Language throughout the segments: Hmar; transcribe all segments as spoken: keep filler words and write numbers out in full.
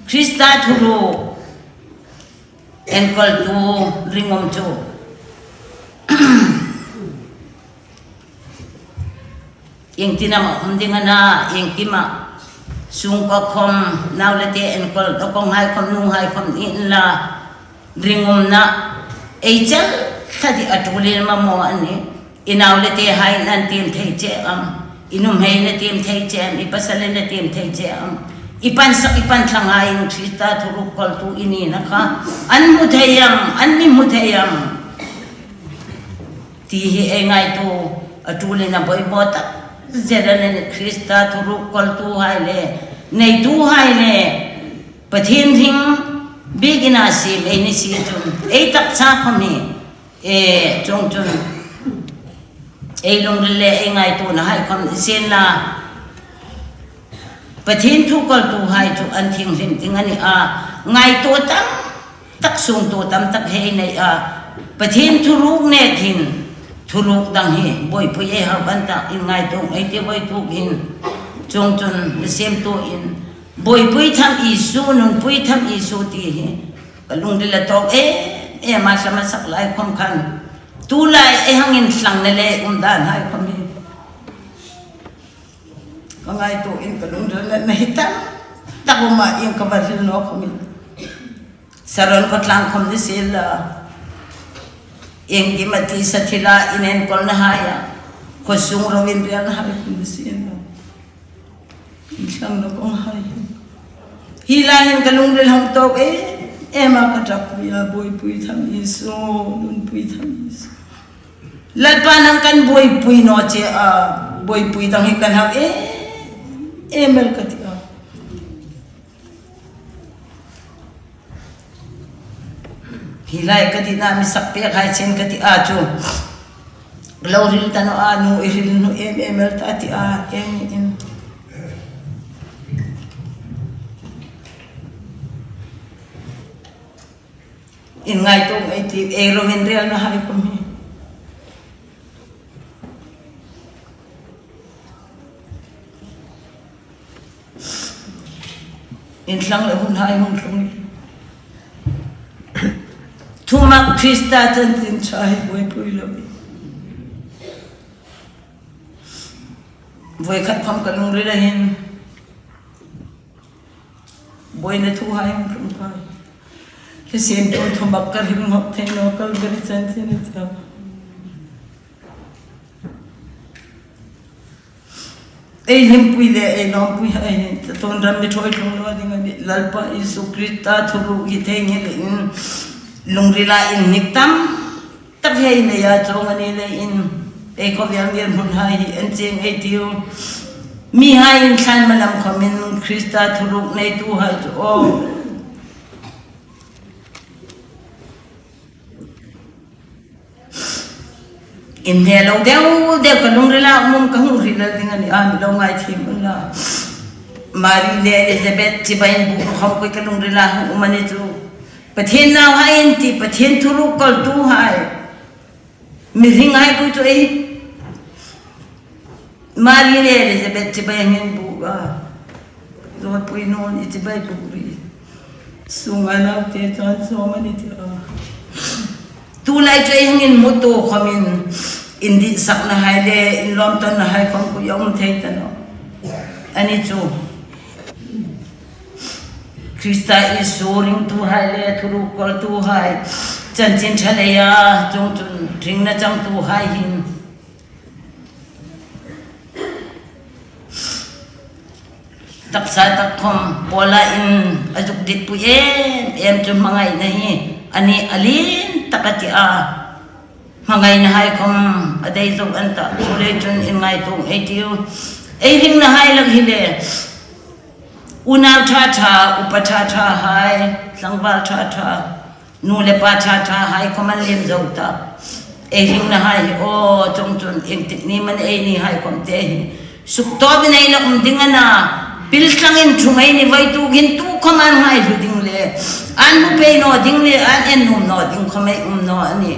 Krista thuruk enkawltu ringum chu iengtin am a um ding a na, iengkim a, sungkuo khawm, nau le te enkawl, ta kawng hai khawm, nu hai khawm ni inla, ringumna ei chel tlat hi a ṭul el mamaw a nih. I nau le te hai an tiem thei che am, i nuhmei an tiem thei che am, i pasal an tiem thei che am, i pansak i panthlang hai in Krista thuruk kawltu i nina kha an hmu thei am, an mi hmu thei am ti hi ei ngaituo a ṭul in a poimaw tak zet a nih. Krista thuruk kawltu hai le, neitu hai le, Pathien hring biekin a siem ei ni si chun, ei taksa khawm hi, e, chuongchun, ei lungril le ei ngaituona hai khawm ni sienla, Pathien thu kawltu hai chu an thienghlim ding a nih a, ngaituo tam tak, sungtuo tam tak hei nei a, Pathien thuruk nek hin thuruk dang hi buoipui ei hau an ta, inngaitlawm ei ti buoipui hin, chuongchun, mi siemtu in, buoipui tham Isu, nunpui tham Isu ti hi ka lungril a tawk em em a, hlama sak lai khawm khan, tulai ei hang inthlang le le um dan hai khawm hi ka ngaituo in ka lungril a nei tam tak um a, in ka va hril naw khawm in. Saron khawtlang khawm ni sienla, iengkim a tisa thila inenkawlna hai a, khaw sung ro inrelna hai khawm ni sienla, inthlang naw kawng hai hi, hi lai hin ka lungril hang tawk em em a, ka ṭap pui a, buoipui tham Isu, nunpui tham Isu. Lalpa nang kan buoipui naw che a, buoipui dang hi kan hau em em el ka ti a. Hi lai ka ti na, mi sak pek hai chen ka ti a chu, lo hril ta naw a, nu i hril nuom em em el ta ti a, em in. Inngaitlawm ei ti, ei ro inrelna hai khawm hi, inthlang le hun hai hung tlung. Thumak Krista chanchin ṭha hi buoipui lo. Voi khat khawm ka lungrila hin buoina thu hai hung tlung pei. Hla sien tu thumak ka hril ngawt thei naw, Calvary chanchin a tia. Ei hlimpui le ei lawmpui hai, ta tawn ram mi ṭhuoi tlung naw ding a nih. Lalpa Isu Krista thuruk hi theinghil in lungrila inhnik tam tak hei nei a, chuong a ni leiin ei khawvel ngirhmun hai hi en chieng ei tiu. Mihai inthlan malam khawmin Krista thuruk neitu hai chu aw, inhne lo deu deu ka lungrila um um ka hung hril ding a nih a, mi lo ngaithiem unla. Mari le Elizabeth chibai inbuk khawm kha ka lungrila hung um a ni chu. Pathien nauhai in ti, Pathien thuruk kawltuhai. Mi hring hai kha chu ei, Mari le Elizabeth chibai an inbuk a, Lawmpui nun i chibai buk ri. Sunga naute chun sawm a ni ti a. Tulai chu ei hang inhmu tu khawmin, inditsakna hai le inlawmtawnna hai khawm kha a um thei ta naw a ni chu. Krista Isu ringtuhai le thuruk kawltuhai, chanchin ṭha leia chuongchun hringna changtuhai hin taksa tak khawm Paula in a zuk dit pui em em chu hmangaina hi a ni a lien tak a ti a. Hmangaina hai khawm a dei zo an ta, chuleiin chun inngaitlawm ei tiu. Ei hringna hai lak hi le, unau ṭha ṭha, upa ṭha ṭha hai, tlangval ṭha ṭha, nu le pa ṭha ṭha hai khawm an lien zo ta. Ei hringna hai hi aw, chuongchun iengtik ni am ei ni hai khawm te hi suktawpin ei la um ding a na, piltlang in ṭhung ei ni, voi tukin tu khawm an ngaihlu ding le, an hmu pei naw ding le, an en nuom naw ding khawm ei um naw a nih.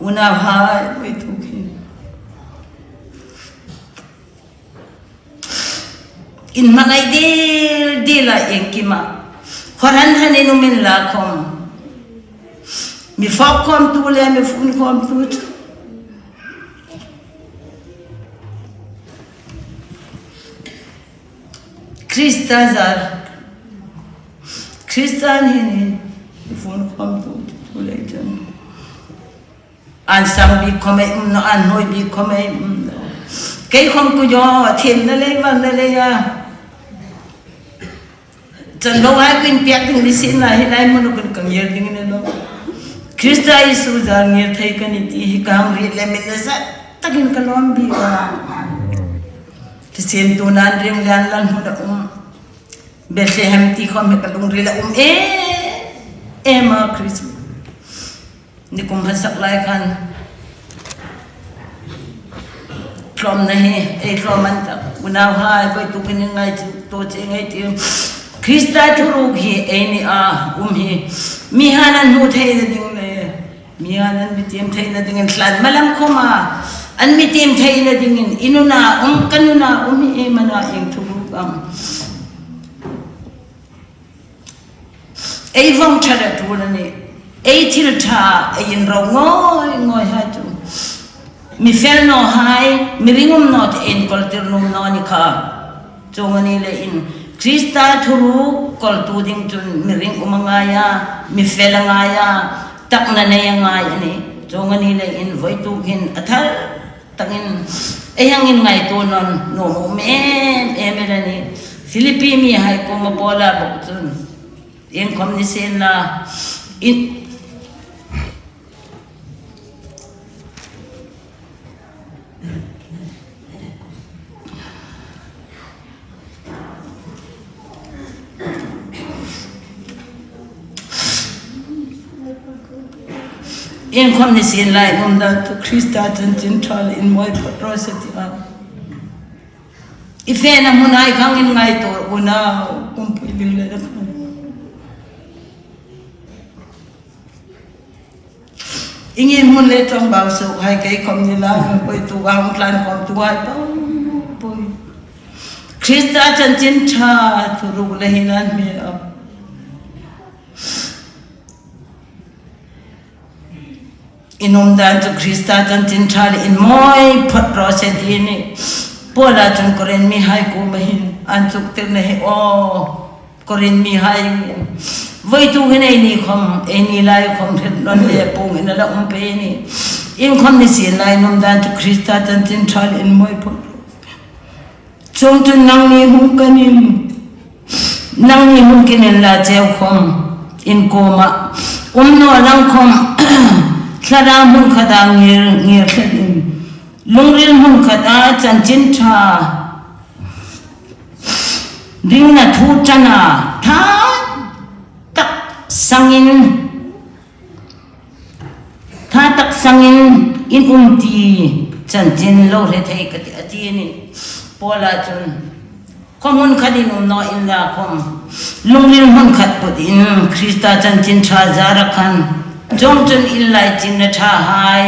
Unauhai, voi tukin Inhmangai dil dil a iengkima. Khawhran hranin um inla khawm. Mi fawp khawmtu le mi fun khawmtu chu. Krista zar. Krista ni ni. Mi fun khawmtu tu le chun. An sang bik khawm ei um naw, an hnuoi bik khawm ei um naw. Kei khawm ku jo, thiemna lei, vanna lei a. Chan lo hai ku'n piak ding ni sien la, hi lai hmun ku'n ka ngir ding ni lo. Krista Isu zar ngir thei ka ni ti hi ka hang hriet le min na zat takin ka lawm bik a. Ka siem tu nan ring lian lan hmun a um. Bethlehem ti khawm hi ka lungrila um em em a Krista. Nikum hmasak lai khan. Tlawmna hi, ei tlawm an tak. Unauhai, vawituk hin ngai chu, to che ngai ti. Krista thuruk hi, ei ni a, um hi. Mihan an hmu theina ding le. Mihan an mi tiem theina dingin tlan malam khawma. An mi tiem theina dingin, i nuna um, ka nuna um hi ei mana ieng thuruk am. Ei vawng ṭha le tul a nih. Ei thil ṭha, ei inro ngawi ngawi hai chu. Mi fel naw hai, mi ringum naw te ei inkawltir nuom naw ni kha. Chuong a ni leiin, Krista thuruk kawltu ding chun mi ringum a ngai a, mi fel a ngai a, takna nei a ngai a nih. Chuong a ni leiin, vawituk hin a thar takin ei hang inngaituo nawn nuom um em em el a nih. Philippi mihai kuoma Paula bok chun, iengkhawm ni sien la, in, Iengkhawm ni sien la, i umdan chu Krista chanchin ṭha le inmawi phawt raw se ti a. I fena hmun hai khang inngaituo unau, pumpui ding le na. Ieng hmun le ṭawngbau suok hai kei khawm ni la, vawituk a hung tlan khawmtuhai po po. Krista chanchin ṭha thuruk le hin an hme a. I umdan chu Krista chanchin ṭha le inmawi phawt raw se ti a nih. Paula chun Korin mihai kuoma hin an chuktirna hi aw. Korin mihai, vawituk hin eini khawm, eini lai khawm hril nawn le puong in a la um pei a nih. Iengkhawm ni sien la, i umdan chu Krista chanchin ṭha le inmawi phawt. Chuongchun nangni hung kanin, nangni hung kanin la cheu khawm in kuoma um naw lang khawm, thlarau hmun khata ngir, ngir thletin, lungril hmun khata chanchin ṭha ringna thu ṭana ṭha tak sangin, ṭha tak sangin in um ti chanchin lo hre thei ka ti a ti a nih. Paula chun khawm hmun khatin um naw inla khawm, lungril hmun khat putin Krista chanchin ṭha zara khan, chuongchun in lai chinna ṭhahai,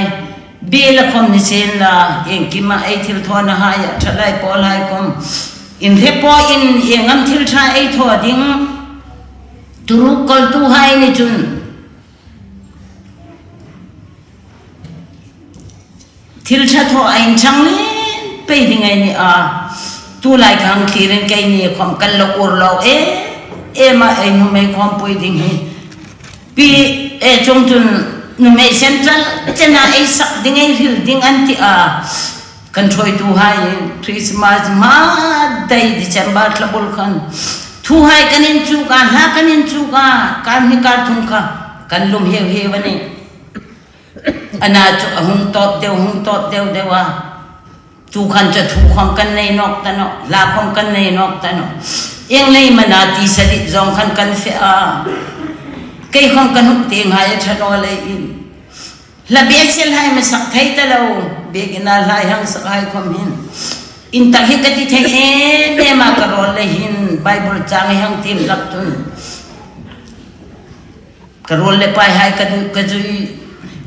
biel a khawm ni sien la, iengkima ei thilthawnahaia ṭhalai pawlhai khawm inhre pawin ieng am thil ṭha ei thaw ding, thuruk kawltuhai ni chun thil ṭha thaw a inṭhang lien pei ding ei ni a. Tulai khang thlirin keini khawm kan lo ur lo e, ema ei nuhmei khawmpui ding hi. Pi, e, chuongchun nuhmei central chena ei sak ding, ei hril ding an ti a. Kan ṭhuoituhai Christmas hma dai December thlabul khan thuhai kan inchuk a, hla kan inchuk a, kar hni kar thum kha kan lum heu heu a nih. Ana chu a hung tawp deu, hung tawp deu deu a. Tu khan chu thu khawm kan nei nawk ta nawh, hla khawm kan nei nawk ta nawh. Ieng lei mana tisa dit zawng khan kan fe a. Kei khawm kan huk tieng hai a ṭha naw leiin. Hla biekselhai hmasak thei ta lo, biekina hla hang sakhai khawm hin. In tak hi ka ti thei em em a, ka rawl le hin Bible chang hang tiem hlak chun. Ka rawl le paihai ka du-, ka zui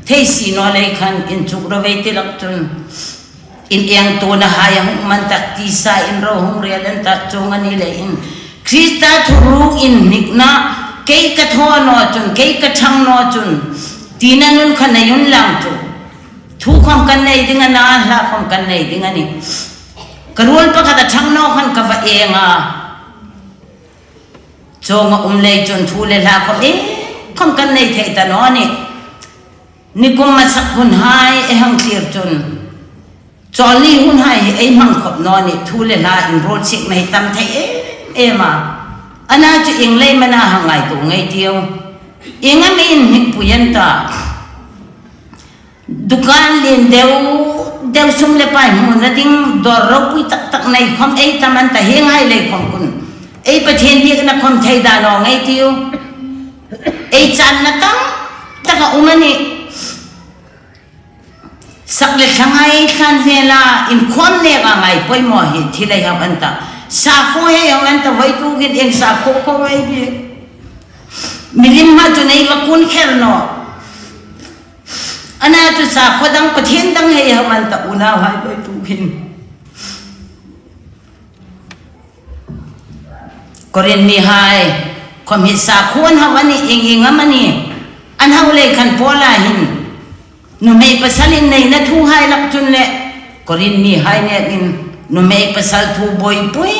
thei si naw lei khan inchuk rawh ei ti hlak chun. Inengtuonahai a hung um an ta, tisa inro hung rel an ta, chuong a ni leiin Krista thuruk inhnikna, kei ka thaw naw chun, kei ka ṭhang naw chun, tina nun kha nei unla chu. Thu khom kan nei ding a na, hla khom kan nei ding a nih. Ka ruol pakhat a ṭhang naw khan ka va eng a. Chuong a um lei chun thu le hla khom iengkhom kan nei thei ta naw nih. Nikum masak hunhai ei hang thlir chun, chawlni hunhai hi ei hmang khop naw nih, thu le hla inruol siekna hi tam thei em em a. Ana chu ieng lei am a na hang ngaituo ngei ei tiu. Ieng am ei inhnikpui an ta. Dukan lien deu deu, sum le pai hmuna ding dawr ropui tak tak nei khom ei tam an ta, hienghai lei khom khun ei Pathien biekna khom thei da naw ngei ei tiu. Ei channa tam tak a um a nih. Sak le thlangai thlan vela inkhawm neka ngai poimaw hi thil ei hau an ta. Sakhuo hei hau an ta, vawituk hin ieng sakhuo khom ei biek. Milim hma chu nei va kun kher naw. Ana chu sakhuo dang, Pathien dang hei hau an ta, unauhai, vawituk hin. Korin mihai khom hi sakhuo an hau a nih, ieng ieng am a nih. An hau lei khan Paula hin nuhmei pasal inneina thuhai lak chun le Korin mihai nekin nuhmei pasal thu buoipui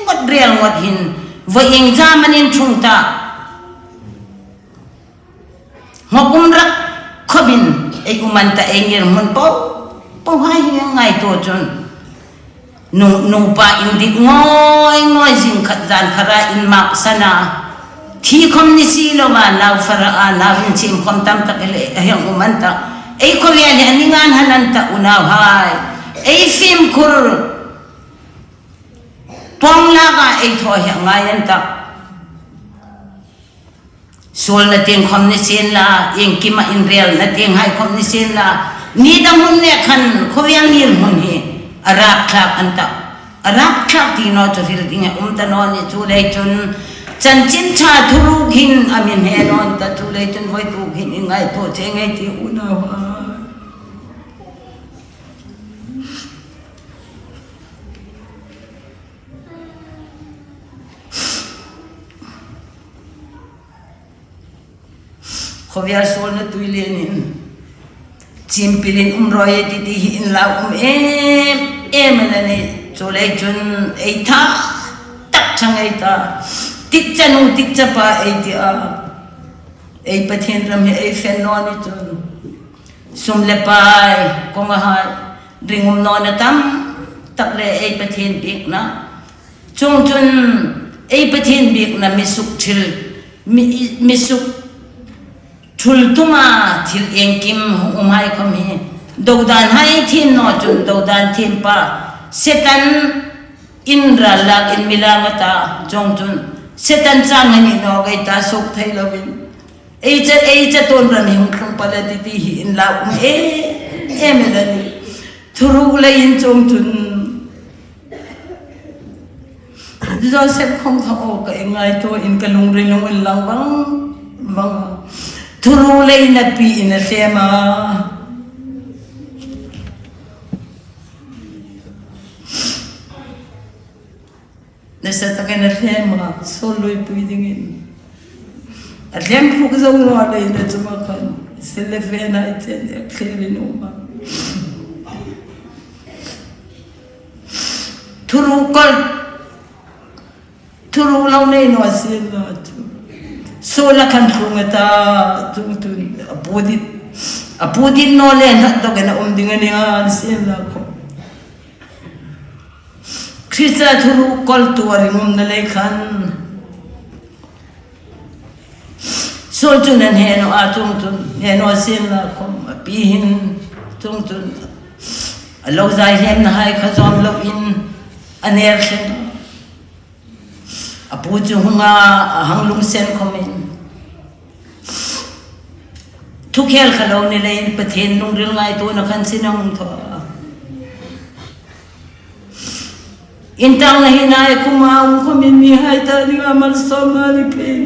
ngot rel ngot hin, vawi ieng zamanin ṭhung ta. Ngawk um rak khopin ei um an ta, ei ngirhmun popo hai hi ngaituo chun. Nu, nupa indik ngawi ngawi, zing khat zan khara inmaksan a. Thi khom ni si loa, nau fara a, nau inchim khom tam tak el ei hang um an ta. Ei khawvel hi a ni ngan han an ta, unauhai. Ei fimkhur pawng laka ei thaw hi a ngai an ta. Suolna tieng khom ni sienla, iengkima inrelna tienghai khom ni sienla, ni dang hun nek khan khawvel ngirhmun hi a rapthlak an ta. A rapthlak ti naw chu hril ding a um ta naw nih, chuleiin chun chanchin ṭha thuruk hin a mi hne naw an ta, chuleiin vawituk hin ei ngaituo che ngei ei tiu, unauhai. Khawvel suolna tuilienin chimpilin um rawi ei ti ti hi inlau um em em a nih. Chuleiin chun ei tha tak ṭhang ei ta, tikcha nu tikcha pa ei ti a. Ei Pathien ram hi ei fe naw ni chun, sum le pai kawngahai, ringum nawna tam tak le ei Pathien biekna. Chuongchun ei Pathien biekna mi suk thil, mi, mi suk thul tuma thil iengkim umhai khom hi, dodanhai thiem naw chun, dodan thiem pa Setan in ral lakin mi la nga ta, chuongchun Setan chang a ni naw ngei ta, suk thei lovin. Ei cha, ei chatuon ram hi hung tlung pal a ti ti hi inlau um em em a nih. Thuruk leiin chuongchun Joseph khom kha aw ka ngaituo in ka lungril lung inlang vang vang. Thuruk leiin a pi in a hlem a. Nasa takin a hlem a, Saul luipui dingin. A hlem hluk zo naw leiin a chunga khan, Silvena i chen ek thlelin um a. Thuruk kal, thuruk lo nei naw sienla chu. Saul a khan tlung a ta, chuongchun, a pu dit, a pu dit naw le hnat dawkin a um ding a ni ngan sienla khom. Krista thuruk kawltu a ringumna lei khan, Saul chun a hne naw a, chuongchun hne naw sienla khom a pi hin chuongchun a lo zai hlemnahai kha zawm loin a ner thleng. A pu chu hung a, a hang lungsen khomin. Thukhel kha lo ni leiin Pathien lungril ngaituona khan sin a hung thaw a. Intangna hi nai khuma um khomin mihai ta dinga malsawmna ni pei.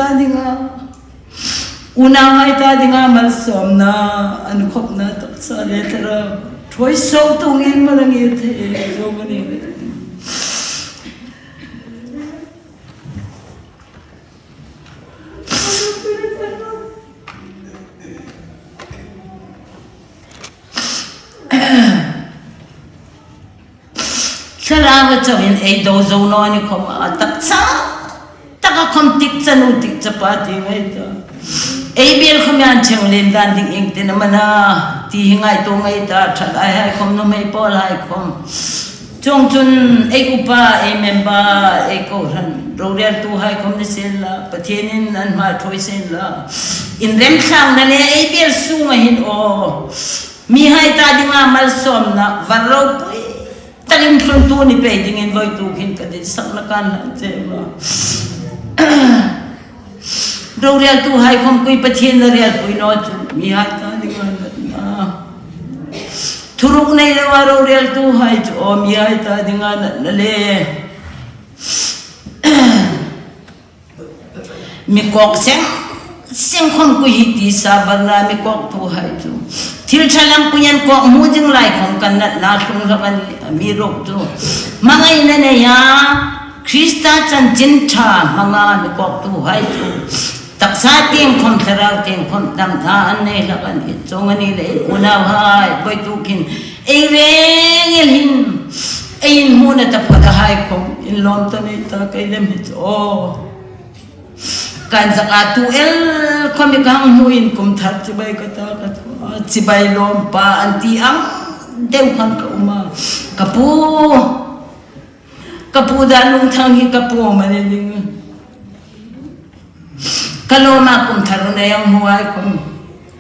ta dinga, unauhai ta dinga malsawmna, an khawpna taksa le thara, thuoi so tungin mal a ngir thei, zo mani. Thlarau chauhin ei do zo naw ni khawma, taksa taka khawm tik chanu tik chapa ti ngai ta. Ei biel khawm an cheng lien dan ding ieng tin am a na, ti hi ngaituo ngai ta, ṭhalaihai khawm, nuhmei pawlhai khawm. Chuongchun ei upa, ei member, ei kohran, roreltuhai khawm ni sien la, Pathienin an hma thuoi sien la. Inremthlangna le ei biel sunga hin aw, mihai ta dinga malsawmna, var ropui takin thluntu ni pei dingin voituk hin ka ditsakna kan hlan che a. Roreltuhai khawm, kui Pathien la relpui naw chu, mihai ta dinga natna. Thuruk nei loa roreltuhai chu, aw, mihai ta dinga natna le. Mi kawk seng seng khawm kui hi tisa varna mi kawktuhai chu, thil ṭha lampuiin kawk hmu ding lai khawm kan natna tlung hlak a nih, amiruokchu hmangaina neia Krista chanchin ṭha hmanga mi kawktuhai chu taksa tieng khawm, thlarau tieng khawm damna an nei hlak a nih. Chuong a ni leiin unauhai, voituk hin ei rengin hin ei inhmuna taphawthai khawm inlawm ta nei ta, kei lem hi chu aw. Kan zak a tu el khawm i ka hang hmuin kum thar chibai ka ta ka thaw a, chibai lawmpa an ti ang deu khan ka um a. Ka pu, ka pu Danlungthang hi ka pu am a ni ding. Ka lawm a, kum thar hun ei hang hmuhai khawm.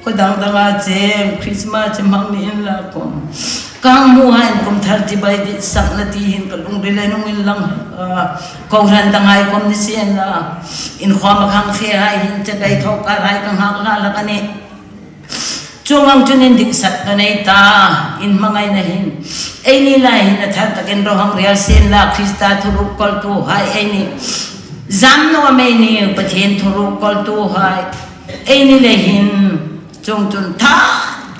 Khaw dang danga cheng, Christmas che hmang ni inla khawm. Ka hang hmuhai kum thar chibai ditsakna ti hin ka lungril a nung inlang. Ah, kohran danghai khawm ni sien la. Inkhawma khang fehai hin che kai thaw karhai ka nghak hlak a nih. Chuong ang chun indiksak ka nei ta, inhmangaina hin. Eini lai hin a thar takin ro hang rel sien la, Krista thuruk kawltuhai ei nih. Zam naw am ei ni, Pathien thuruk kawltuhai. Eini le hin, chuongchun tha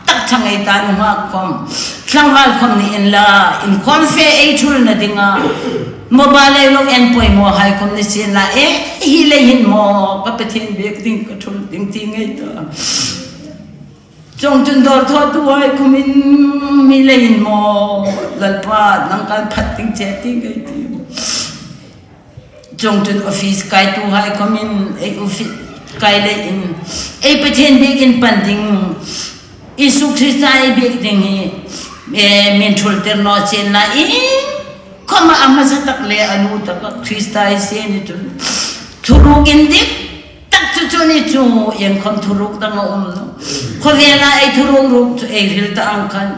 tak chang ei ta, nunghak khawm, tlangval khawm ni inla, inkhawm fe ei thulna dinga, mobile ei lo en poimawhai khawm ni sien la, e, hi le hin maw, ka Pathien biek ding, ka thul ding ti ngei ta. Chuongchun dawr thawtuhai khawmin, mi le hin maw, Lalpa, nang kan phat ding che ti ngei ti. Chuongchun office kaituhai khawmin, ei office kai leiin, ei Pathien biekin pan ding, Isu Krista ei biek ding hi, eh, min thultir naw sien la, inkhawma a hmasa tak le a nu taka Krista ei sie ni chun, thuruk indik tak chu chu ni chu, iengkhawm thuruk dang a um naw. Khawvela ei thuruk ruk chu ei hril ta ang khan,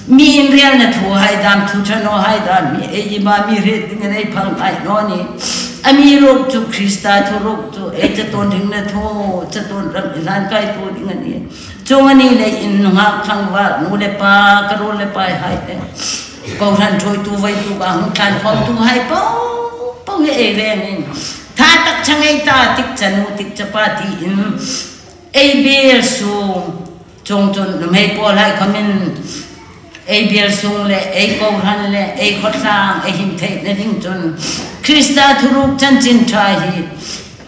mi inrelna thuhai dam, thu ṭha nawhai dam hi ei ima mi hriet dingin ei phal ngai naw ni. Amiruokchu Krista thuruk chu ei chatuon hringna thu, chatuon ram i hlan kaitu ding a nih. Chuong a ni leiin nunghak tlangval, nu le pa, ka ruol le pahai te, kohran thuoitu, voituk a hung tlan khawmtuhai po po hi ei rengin, tha tak chang ei ta, tik chanu, tik chapa tiin, ei biel sung, chuongchun nuhmei pawlhai khawmin, ei biel sung le, ei kohran le, ei khawtlang, ei him theina ding chun, Krista thuruk chanchin ṭha hi,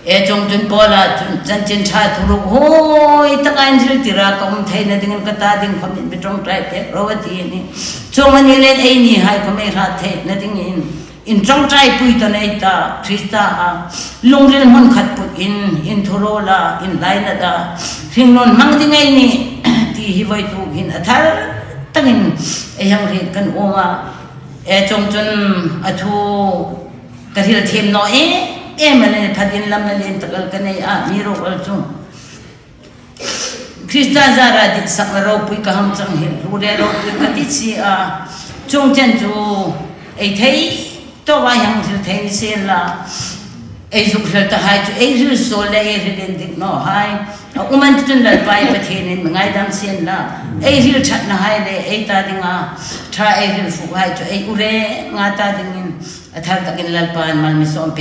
e, chuongchun Paula chun, chanchin ṭha thuruk hoi taka inhriltira ka um theina dingin ka ta ding khawmin mi ṭawngṭai pek ro a ti a nih. Chuong a ni leiin einihai khawm ei hrat theina dingin, inṭawngṭaipui ta nei ta, Krista a, lungril hmun khat putin, inthuruk la, inlainat a, hringnun hmang ding ei nih, ti hi voituk hin a thar takin ei hang hriet kan um a. E, chuongchun a thu ka hril thiem naw em em a, le phatin lamna lien tak el ka nei a, amiruokchu Krista zara ditsakna ropui ka hang chang hi, hlu le ropui ka ti si a, chuong chen chu ei thei tawka hang hril thei ni sien la, ei zuk hril tahai chu ei hril suol le ei hril indik nawhai a um a ni chun Lalpa ei Pathienin mi ngaidam sien la, ei hril ṭhatnahai le ei ta dinga ṭha ei hril fukhai chu ei u renga ta dingin a thar takin Lalpan mal mi sawm pek.